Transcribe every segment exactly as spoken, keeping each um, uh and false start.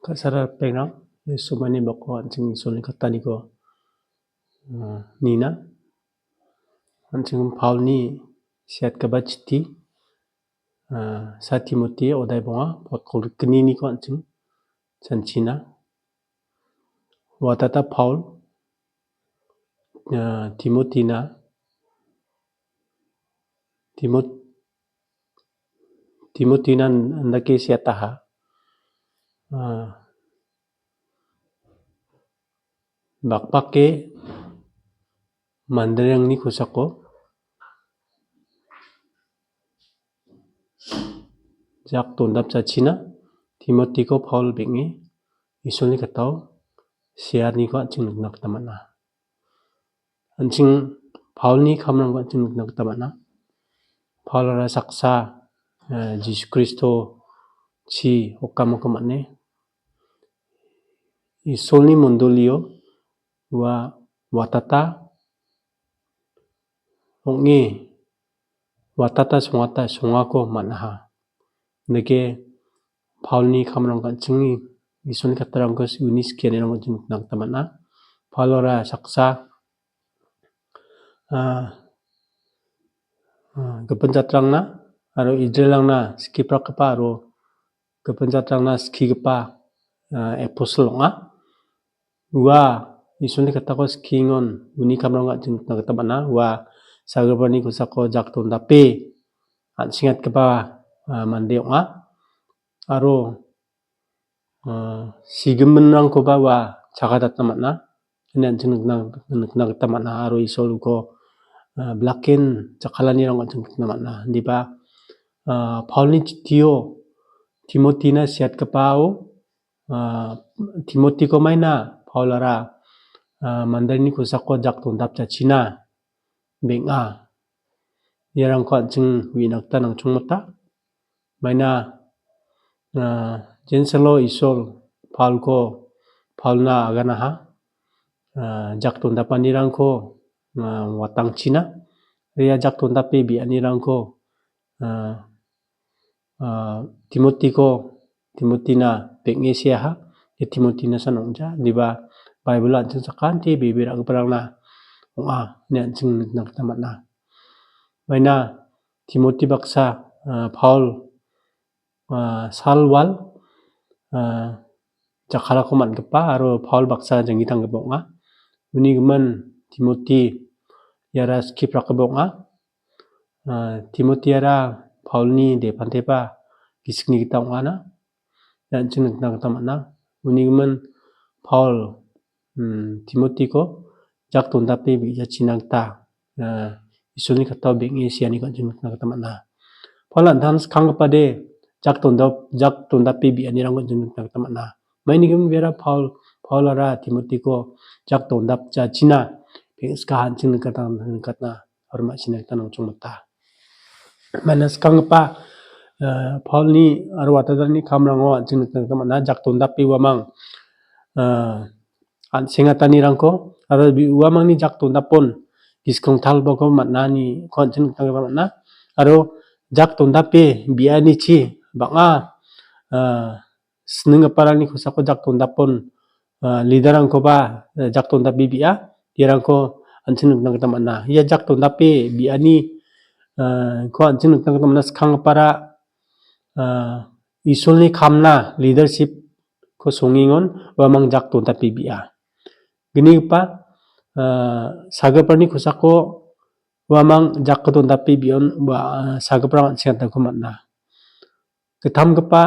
Ka·sara ripengrang, ia somani bako an·ching Isolni kattaniko, ah, nina. An·ching Paulni seatgipa chiti, ah, sa Timoti odai bonga, pot kolgrikiniko an·ching chanchina. Watata Paul, ah, Timotina, Timot-, Timotina andake seataha. Ah, bakbake manderangni kosako jak dondapjachina Timotiko Paul beng·e Isolni katao seaniko an·ching nikna gita man·a. An·ching Paulni kamrangko an·ching nikna gita man·a. Paulara saksa, eh, Jisu Kristo chi okamako man·e Isolni mondolio ua watata ong·e watata songata songako man·aha. Indake Paulni kamrang an·chingni Isolni kattarangko uni skianirangko an·ching nikna gita man·a. Paulara saksa, ah, ah, gipin jatrangna aro Israelrangna skiprakgipa aro gipin jatrangna skigipa, ah, apostle ong·a. Ua Isolni katako skiengon uni kamrangko an·ching nikna gita man·a. Ua sagiparangni kosako jak dondape an·sengatgipa, ah, mande ong·a. Aro, ah, sigiminrangkoba ua chakatatna man·a. Ine an·ching nikna, nikna gita man·a. Aro Isol uko, ah, blaken jakkalanirango an·ching nikna man·a. Indiba, ah, Paulni chitio Timotina seatgipao, ah, Timotiko maina Paulara, ah, mandarni kosako jak dondapjachina beng·a. Iarangko an·ching uina gita nangchongmota. Maina, ah, Jenselo Isol Paulko, Paulna aganaha, ah, jak dondapanirangko, ah, watangchina. Ria jak dondape bi·anirangko, ah, ah, Timotiko, Timotina beng·e seaha. Ia Timotina san ong·ja. Diba Baibilo an·ching sakante bebe ra·giparangna ong·a ine an·ching nikna gita man·a. Maina Timoti baksa, ah, Paul, ah, salwal, ah, jakkalako man·gipa aro Paul baksa janggi tanggipa ong·a. Uni gimin Timoti iara skiprakgipa ong·a. Ah, Timotiara Paulni depanteba gisikni gita ong·ana. Ia an·ching nikna gita man·a. Uni gimin Paul, mm, Timotiko jak dondape bi·jachina gita, ah, Isolni katao beng·e seaniko an·ching nikna gita man·a. Paul an·tangtangskanggipa de jak dondap-, jak dondape bi·anirangko an·ching nikna gita man·a. Maini gimin bera Paul, Paulara Timotiko jak dondapjachina peng·sika an·ching nikatna, nikatna aro ma·sina gita nangchongmota. Maina skanggipa, eh, Paulni aro watatarni kamrango an·ching nikna gita man·a. Jak dondape uamang, eh, an·sengatanirangko aro bi-, uamangni jak dondapon gisik rongtalbako man·aniko an·ching nikna gita man·a. Aro jak dondape bi·anichi bang·a, eh, sininggiparangni kosako jak dondapon, ah, liderrangkoba, eh, jak dondape bi·a. Iarangko an·ching nikna gita man·a. Ia jak dondape bi·ani, ah, ko an·ching nikna gita man·a. Skanggipara, ah, Isolni kamna leadership-ko songengon uamang jak dondape bi·a. Gnigipa, ah, sagiparangni kosako uamang jak dondape bi·on ua, ah, sagiparang an·sengatako man·a. Gittamgipa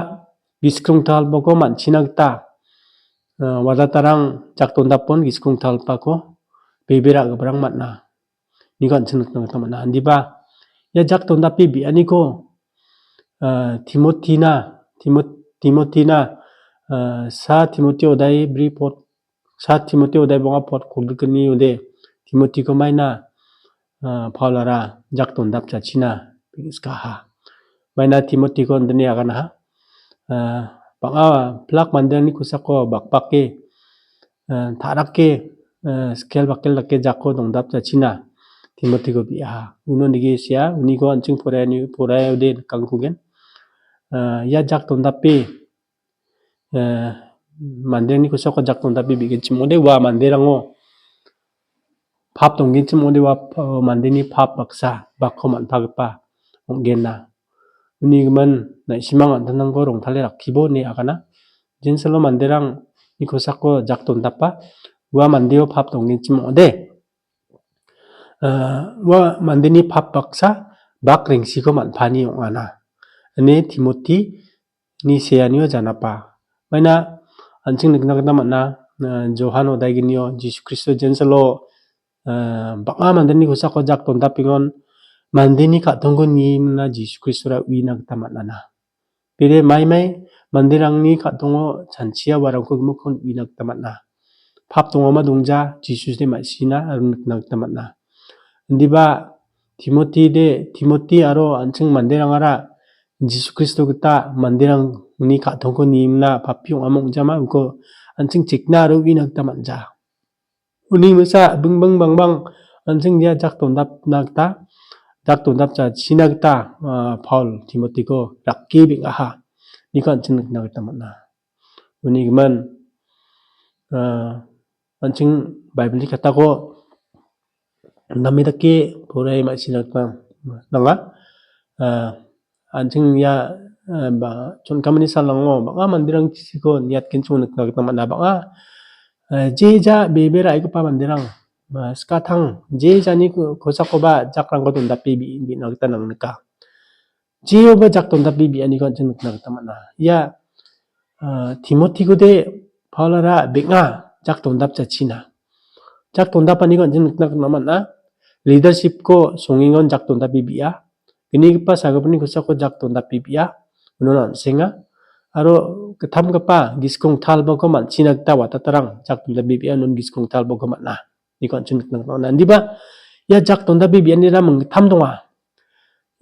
gisik rongtalbako man·china gita, ah, wadatarang jak dondapon gisik rongtalbako bebe ra·giparang man·a. Niko an·ching nikna gita man·a. Indiba ia jak dondape bi·aniko, ah, Timotina, Timot-, Timotina, ah, sa Timotio dai bri pot Sa Timotio dai bonga pot kolgrikni ode Timotiko maina, ah, Paulara jak dondapjachina peng·skaha. Maina Timotiko indine aganaha. Ah, bang·a pilak manderangni kosako bakbake, ah, ta·rake, ah, skel bakel dake jako dondapjachina Timotiko bi·aha. Uno nige sea, uniko an·ching poraiani, poraiode nikangkugen. Ah, ia jak dondape, ah, manderangni kosako jak dondape bigenchim ong·ode ua manderango pap donggenchim ong·ode ua, uh, mandeni pap baksa bakko man·pagipa ong·genna. Uni gimin na·simang an·tangtangko rongtale rakkibo ine agana. Jensalo manderangni kosako jak dondapa ua mandeo pap donggenchim ong·ode. Uh, ua mandeni pap baksa bak rengsiko man·pani ong·ana. Ine Timoti ni seanio janapa. Maina an·ching nikna gita man·a, uh, Johan odaiginio Jisu Kristo jensalo, uh, bang·a mandeni kosako jak dondapengon mandeni ka·tongko nimna Jisu Kristora uina gita man·ana. Bede maimai manderangni ka·tongo chanchia uarangko gimikkon uina gita man·a. Pap dongama dongja, Jisusde ma·sina aro nikna gita man·a. Indiba Timoti de, Timoti aro an·ching manderangara Jisu Kristo gita manderangni ka·tongko nimna papi ong·ama ong·jama uko an·ching chekna aro uina gita man·ja. Uni misa bingbing bangbang an·ching ia jak dondapna gita, jak dondapjachina gita, ah, Paul Timotiko rake beng·aha. Niko an·ching nikna gita man·a. Uni gimin, ah, an·ching Baibilni katako name dake poraie ma·sina gita nanga. Ah, an·ching ia, ah, ba, chonkamani salango bang·a manderang chisiko niatgenchim nikna gita man·a. Bang·a, ah, je ja bebe ra·gipa manderang, ah, skatang je jani ko-, kosakoba jakrangko dondape bi-, bi·na gita nang nika. Jehoba jak dondape bi·aniko an·ching nikna gita man·a. Ia, ah, Timotikode Paulara beng·a jak dondapjachina. Jak dondapaniko an·ching nikna gita man·a. Leadershipko songengon jak dondape bi·a. Gnigipa sagiparangni kosako jak dondape bi·a. Unon an·senga. Aro gittamgipa giskong talbako man·china gita watatarang jak dondape bi·a. Unon giskong talbako man·a. Niko an·ching nikna gita man·a. Indiba ia jak dondape bi·anira minggittam donga.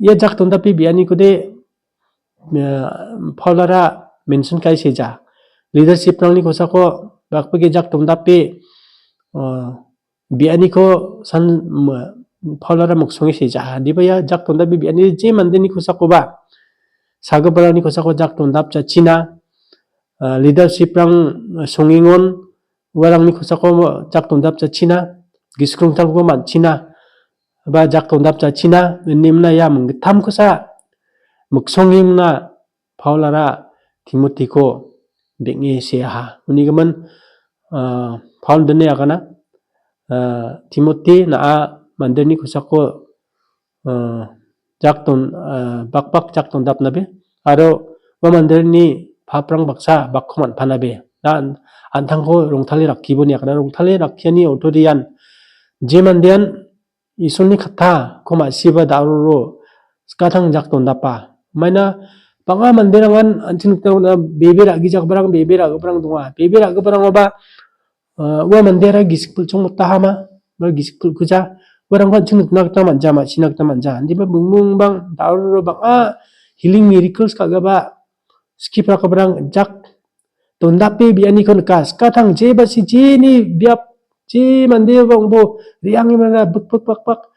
Ia jak dondape bi·anikode, eh, Paulara mention ka·e seja. Leadership-rangni kosako bakbege jak dondape, eh, bi·aniko san, ma-, Paulara miksonge seja. Indiba ia jak dondape bi·ani je mandeni kosakoba, sagiparangni kosako jak dondapjachina, eh, leadership-rang songengon uarangni kosako jak dondapjachina, giskrongtalko man·china, ba jak dondapjachina, ine mingna ia minggittam kosa miksonge mingna Paulara Timotiko beng·e seaha. Uni gimin, ah, Paul dine agana, ah, Timoti na·a mandeni kosako, ah, jak don-, ah, bakbak jak dondapnabe, aro ua manderni paprang baksa bakko man·panabe. Na an-, an·tangko rongtale rakkibo niakana rongtale rakkiani otorian je mandean Isolni kattako ma·siba da·roro skatang jak dondapa. Maina bang·a manderangan an·ching nikna gita bebe ra·gijagiparang, bebe ra·giparang donga. Bebe ra·giparangoba, ah, ua mandera gisik pilchongmotahama, ba gisik pilkuja, uarangko an·ching nikna gita man·ja, ma·sina gita man·ja. Indiba bimung bang da·roro bang·a healing miracles ka·gipa skiprakgiparang jak dondape bi·aniko nika. Skatang jeba si jeni biap, je mandeba ong·bo re·ange manera bikbik bakbak.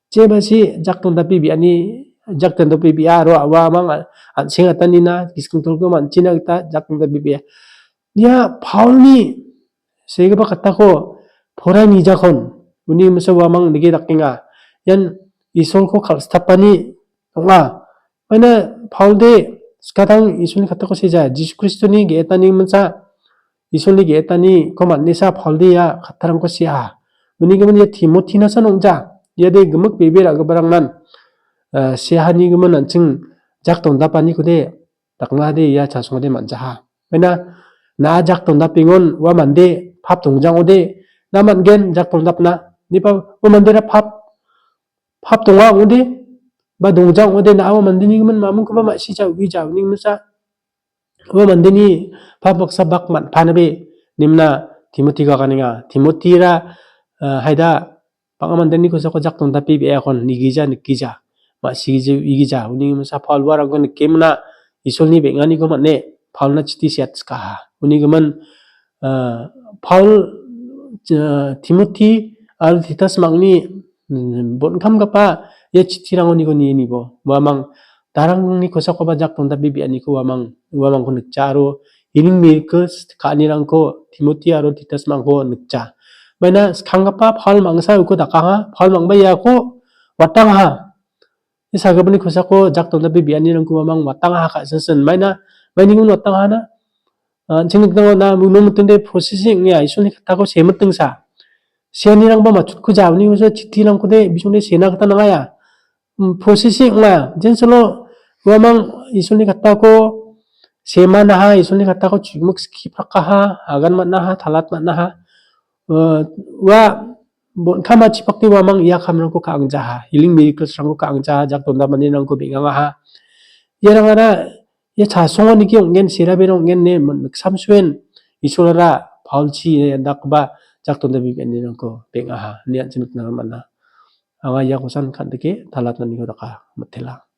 Jeba si jak dondape bi·ani, jak dondape bi·a aro a·uamang an-, an·sengatanina giskongtalko man·china gita jak dondape bi·a. Ia Paulni segipa kattako porainijakon uni misa uamang nike dakenga. Ian Isolko kal·stapani ong·a. Maina Paulde skatang Isolni kattako seja, Jisu Kristoni ge·etani minsa, Isolni ge·etaniko man·esa Paulde ia kattarangko sea. Uni gimin ia Timotinasa nong·ja. Iade gimik bebe ra·giparangnan, eh, seahani gimin an·ching jak dondapanikode daknade ia chasongade man·jaha. Maina na·a jak dondapengon ua mande pap dongjangode na man·gen jak dondapna. Nipa ua mandera pap pap donga ong·ode, ba dongja ong·ode, na·a ua mandeni gimin mamingkoba ma·sija uija, uni gimisa ua mandeni pap baksa bak man·panabe, nimna Timotiko aganenga. Timotira, ah, haida bang·a mandeni kosako jak dondape be·akon nigija, nikgija, ma·sigija, uigija, uni gimisa Paul uarangko nikemna Isolni beng·aniko man·e Paulna chiti seatskaha. Uni gimin, ah, Paul, ah, Timoti aro Titas mangni, mm, bon·kamgipa ia chitirangoniko nie nibo. Uamang darangni kosakoba jak dondape be·aniko uamang, uamangko nikja aro healing miracles ka·anirangko Timoti aro Titusmangko nikja. Maina skanggipa Paul mangsa uko dakaha, Paul mangba iako watangaha. Ia sagiparangni kosako jak dondabe bianirangko uamang watangaha ka·sinsin. Maina, maini gimin watangahana? Ah, an·ching nikna man·a, uno mitingde processing ong·a, Isolni kattako semitingsa. Seanirangba matchotkuja, uni uso chitirangkode bisongde sena gita nang·aia. Mm, processing ong·a. Jensolo uamang Isolni kattako semanaha, Isolni kattako chimik skipakaha, agan man·aha, talat man·aha. Eh, ua bon-, kam achipakde uamang ia kamrangko ka·angjaha, healing miracles-rangko ka·angjaha, jak dondamanirangko beng·angaha. Iarangara ia chasonganiki ong·gen, seraberang ong·gen ine man-, miksamsoen Isolara Paulchi ia dakgipa jak dondabe bianirangko beng·aha ine an·ching nikna man·a. Anga ia kosan kandike talatnaniko daka mitela.